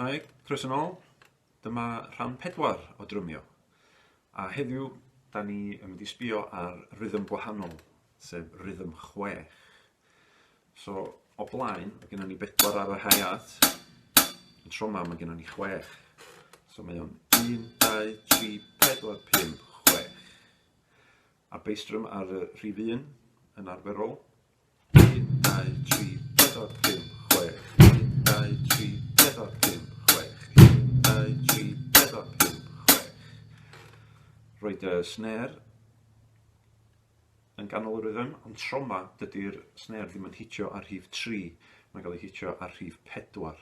Hi, croeso nôl. Dyma rhan pedwar o drymio. A heddiw, da ni yn mynd i sbio ar rhythm gwahanol, sef rhythm chwech. So, o blaen, mae gennym ni bedwar ar y hi-hat. Yn tro yma, mae gennym ni chwech. So mae o'n 1, 2, 3, 4, 5, 6. A bass drum ar y rhif 1 yn arferol. 1, 2, 3, 4, 5, 6. 1, 2, 3, 4, 5, 6. 1, 2, 3, 4, 5, 6. Roed y snare yn ganol y rhythm, ond tro 'ma dydy'r snare ddim yn hitio ar rhif 3, mae'n cael ei hitio ar rhif 4.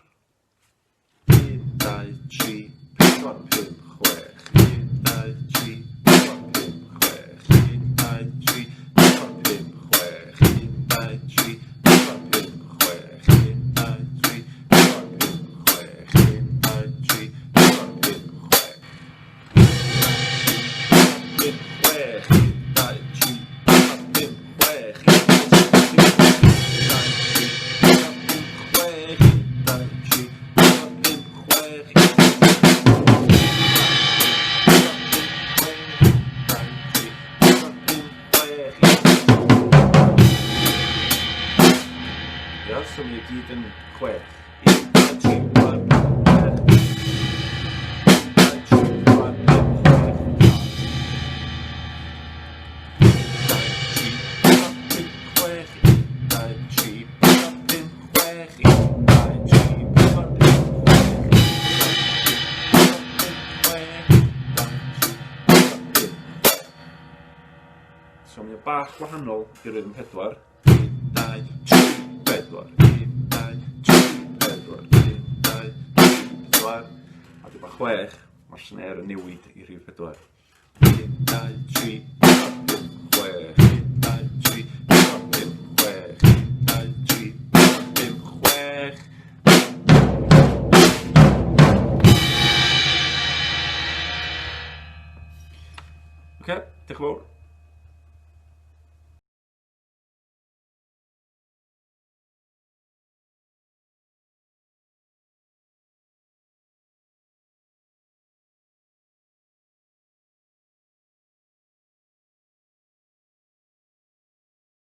1, 2, 3, 4, 5, 6. 1, 2, 3, 4, 5, 6. 1, 2, 3, 4, 5, 6. 1, 2, 3, 4, 5, 6. 1, 2, 3, 4, 5, 6. 1, 2, 3, 4, 5, 6. 1, 2, 3, 4, 5, 6. 1, 2, 3, 4, 5, 6. 1, 2, 3, 4, 5, 6. 1, 2, 3, 4, 5, 6. Ia, so mae o gyd yn chwech. 1, 2, 3, 4, 5, 6. 1, 2, 3, 4, 5, 6. 1, 2, 3, 4, 5, 6. 1, 2, 3, 4, 5, 6. 1, 2, 3, 4, 5, 6. 1, 2, 3, 4, 5, 6. 1, 2, 3, 4, 5, 6. So mae o bach wahanol i'r rhythm pedwar. 1, 2, 3, 4. 1, 2, 3, 4. 1, 2, 3, 4. A dyma chwech, mae'r snare yn newid i rhif pedwar. 1, 2, 3, 4, 5, 6. 1, 2, 3, 4, 5, 6. 1, 2, 3, 4, 5, 6. Oce, diolch yn fawr.